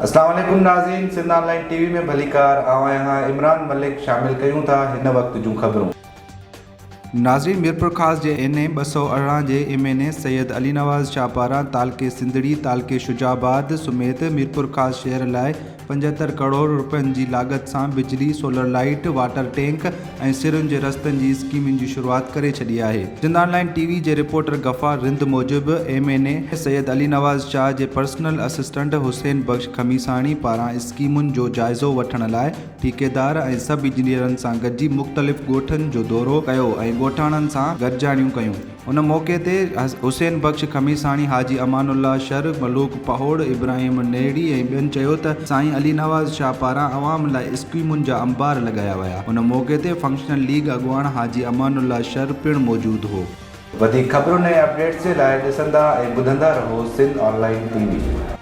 اسلام عليڪم ناظرين سنڌ آن لائين ٽي وي ۾ ڀليڪار آئون آهيان عمران ملڪ شامل ڪيون ٿا هن وقت جون خبرون. ناظرين ميرپورخاص جي اين اي 218 جي M N A Syed Ali Nawaz Shah پاران تعلقي سنڌڙي، تعلقي شجاع آباد سميت ميرپورخاص شهر لاء 75 ڪروڙ رپين جي لاڳت سان بجلي، سولر لائيٽ، واٽر ٽينڪ ۽ سرن جي رستن جي اسڪيمن جي شروعات ڪري ڇڏي آهي. سنڌ آن لائين ٽي وي جي رپورٽر غفار رند موجب M N A Syed Ali Nawaz Shah جي پرسنل اسسٽنٽ حسين بخش خميساڻي پاران اسڪيمن جو جائزو وٺڻ لاء ٺيڪيدار ۽ سب انجنيئرن سان گڏجي مختلف ڳوٺن جو دورو ڪيو ۽ ڳوٺاڻن سان گڏجاڻيون ڪيون. ان موقعي تي حسين بخش خميساڻي، حاجي امان الله شر، ملوڪ پهوڙ، ابراهيم نهڙي ۽ ٻين چيو ته سائين علي نواز شاهه پاران عوام لاء اسڪيمن جا انبار لڳايا ويا. ان موقعي تي فنڪشنل ليگ اڳواڻ حاجي امان الله شر پڻ موجود هو. وڌيڪ خبرن ۽ اپڊيٽس جي لاء ڏسندا ۽ ٻڌندا رهو سنڌ آن لائين ٽي وي.